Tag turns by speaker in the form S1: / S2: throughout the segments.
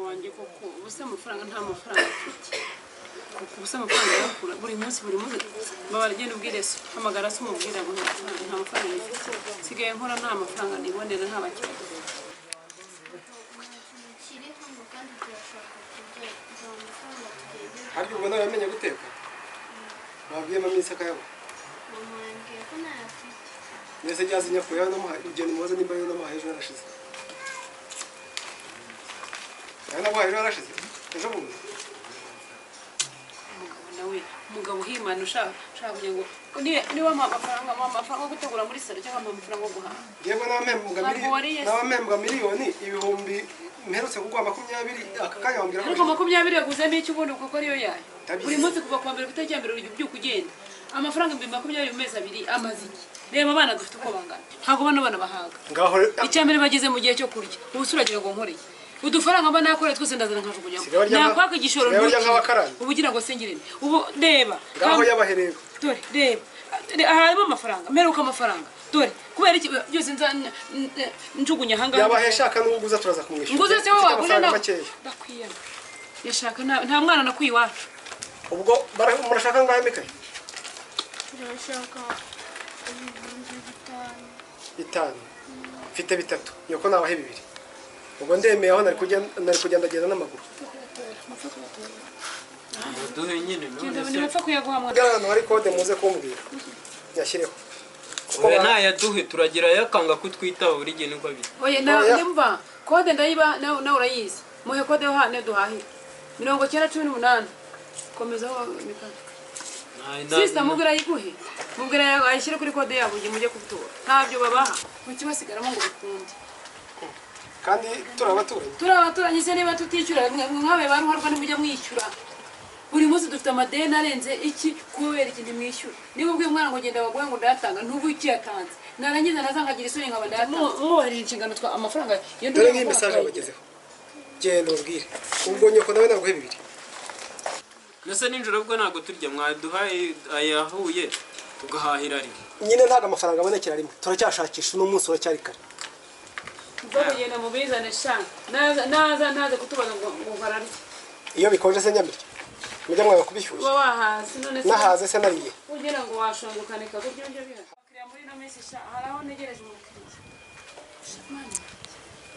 S1: Wanjye koko ubusa amafaranga, nta mafaranga afite kuko ubusa amafaranga yakura buri munsi buri munsi. Babara, genda ubwire so, hamagara se umubwire ngo nta mafaranga nifite, nsigaye nkora nta mafaranga nibonera, nta bakiriya dufite.
S2: Kiri hano kandi turashaka kurya, nta mafaranga tugejeje.
S3: Harya ubwo nawe yamenye guteka? Wabwiye mama isaka yabo?
S2: Mama yambwiye ko ntayafite.
S3: Mbese ryazi nyako yawe namuhaye? Ugenda umubaze nimba yo namuhaye ejo yarashize. Yawe naguhaye ejo yarashize, ejo bundi.
S1: Umugabo nawe, umugabo uhimana, ushaka kugira ngo niba ampa amafaranga yo gutegura muri salo cyangwa ampa amafaranga yo guhaha.
S3: Yego, n'abahembwa
S1: Ntabwo wariye se.
S3: N'abahembwa miliyoni ibihumbi mperutse kuguha 20 aka kanya wambwira ko
S1: Ariko 20 yaguzemo iki ubundi, kuko ariyo yayo?
S3: Ndabizi.
S1: Buri munsi kuva kuwa mbere ku itariki ya mbere ujya ubyuka ugenda, amafaranga 20,000 mu mezi 2 amaze iki? Reba abana dufite uko bangana, ntabwo bano bana bahaga.
S3: Ngaho.
S1: Icya mbere bageze mu gihe cyo kurya. Ubu se uragira ngo nkore iki? Udufaranga mba nakoreye twose ndazana nkajugunyamo.
S3: Sigaye barya
S1: Nakwaka igishoro
S3: sigaye barya
S1: ntukire.
S3: nk'abakarani.
S1: Ubu ugira ngo sengire nde? Ubu reba.
S3: Ngaho yabahereye.
S1: Dore, reba. Aha harimo amafaranga, mperuka amafaranga, dore kubera iki byose nza njugunya ahangaha.
S3: Yabahe shaka n'uguza turaza kumwishyura.
S1: Nguze se wowe
S3: Mfite
S1: wagura
S3: amafaranga
S1: nawe
S3: makeya.
S1: Ndakwiyama yashaka, nta mwana nakwiye iwacu.
S3: Ubwo murashaka ngahe mikaye?
S2: Turashaka 5000.
S3: 5? Mfite 3, nyoko nabahe 2. Ubwo ndemeye, aho nari kujya ndagenda n'amaguru.
S4: Duhe nyine none se.
S1: Ntibapfa kuyaguha mwana.
S3: Bwira ahantu hari kode muze kumbwira nyashyireho. Kuko
S4: Oya, ntayaduhe, turagira yakanga kutwitaba buri gihe, niko biri.
S1: Oya na.
S3: Oya.
S1: Nimba kode ndayiba, nawe urayizi, muhe kode yo hano duhahira, 9018. Komezaho mikaka. Sister, mubwira ayiguhe, mubwira ayishyire kuri kode yabo ujye mujye kubitora. Ntabyo babaha mukibasigaramo ngo bikunde.
S3: Kandi turi abaturanyi.
S1: Turi abaturanyi se, niba tutishyura mwabaye ba ruharwa, ntimujya mwishyura. Buri munsi dufite amadeni arenze iki? Kubera iki ntimwishyura? Niba ubwiye umwana ngo genda baguhe ngo ndayatanga, ntubu ukiyatanze, narangiza naza nkagira isoni nkaba ndayatanga. Mwubahirije inshingano twa amafaranga iyo
S3: Dore ngiyi message yabagezeho, genda ubwire ubwo nyoko nawe naguhe 2.
S4: Mbese nijoro ubwo ntabwo turya? Mwaduhaye ayahuye tugahahira rimwe.
S3: Nyine ntabwo amafaranga abonekera rimwe, turacyashakisha, uno munsi uracyari kare.
S1: Ubwo kugenda mubizane sha, naza naza ntaze kutubaza ngo nkararye.
S3: Iyo bikonje se nyamirya mujya mwanga kubishyushya?
S1: Uba wahaze none se?
S3: Nahaze se nariye?
S1: Ugira ngo washonga ukanika kurya ibyo bihari. Abakiriya muri ino minsi sha, hari aho ntegereje umukiriya. Sha, Mana yanjye,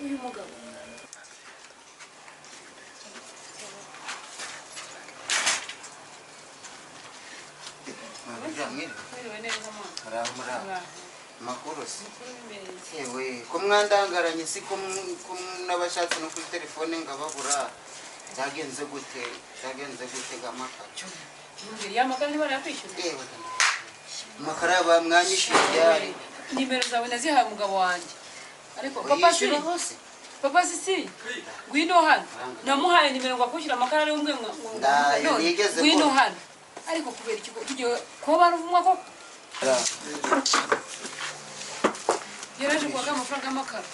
S1: uyu mugabo. Mwiriwe neza mwana.
S5: Muraho, muraho.
S1: Muraho.
S5: Makuru se?
S1: Makuru ni meza.
S5: Yewe, ko mwandangaranye si ko ko n'abashatse no kuri telefone ngababura, byagenze gute? Byagenze gute gamaka?
S1: Mbwira, ya makara niba yakwishyura?
S5: Yewe, amakara bamwanyishyuye ryari?
S1: Nimero zawe nazihaye umugabo wanjye, ariko papa si
S5: Uyishyura hose.
S1: Papa si ngwino hano, namuhaye nimero ngo akwishyure amakara, ari umwe ngo
S5: Ndayo
S1: none,
S5: nigeze
S1: ngwino
S5: mbona.
S1: hano. Ariko kubera iki tugiye kuba baruvumwa koko? Yaraje kuwaga amafaranga y'amakara,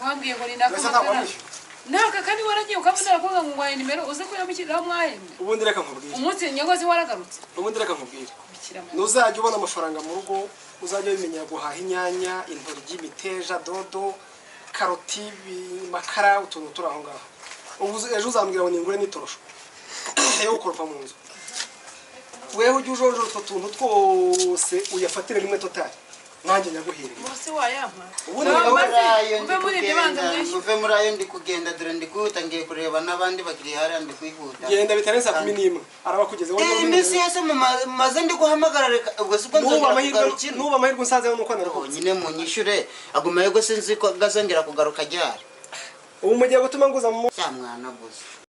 S1: wambwiye ngo ni naka
S3: Mbese ntabwo
S1: amakara
S3: wamwishyuye?
S1: Naka kandi waragiye ukamubwira ko ngo ngwaye nimero uze kuyamushyiriraho mwahembwe.
S3: Ubundi reka nkubwire.
S1: Umunsi nyogozi waragarutse.
S3: Ubundi reka nkubwire.
S1: Bikira Mariya.
S3: Ntuzajya ubona amafaranga mu rugo, uzajya wimenyera guhaha inyanya, intoryi, imiteja, dodo, karoti, makara, utuntu turi aho ngaho. Ubu ejo uzambwira ngo ningure n'itorosho yo gukoropa mu nzu. Wewe ujye ujonjora utwo tuntu twose uyafatire rimwe total, nanjye nyaguhereye.
S1: Bose wayampa.
S3: Ubundi
S1: Nawe
S5: Muve muri ayo
S1: uve
S5: ndi
S1: muri ibyo, banza
S5: kugenda.
S1: mwishyure.
S5: Muve muri ayo ndi kugenda, dore ndi kwihuta, ngiye kureba n'abandi bakiriya hariya, ndi kwihuta.
S3: Genda bitarenze saa 11 araba akugezeho.
S5: Iminsi yose maze ndi guhamagara, reka ubwo siko
S3: Nubu
S5: nzongera
S3: amahirwe
S5: kugarukira.
S3: Nubu amahirwe unsanzeho nuko narahutse.
S5: Nyine munyishyure agumayo, sinzi ko gazongera kugaruka ryari.
S3: Ubu mugiye gutuma nguza mu
S5: Cya mwana gusa.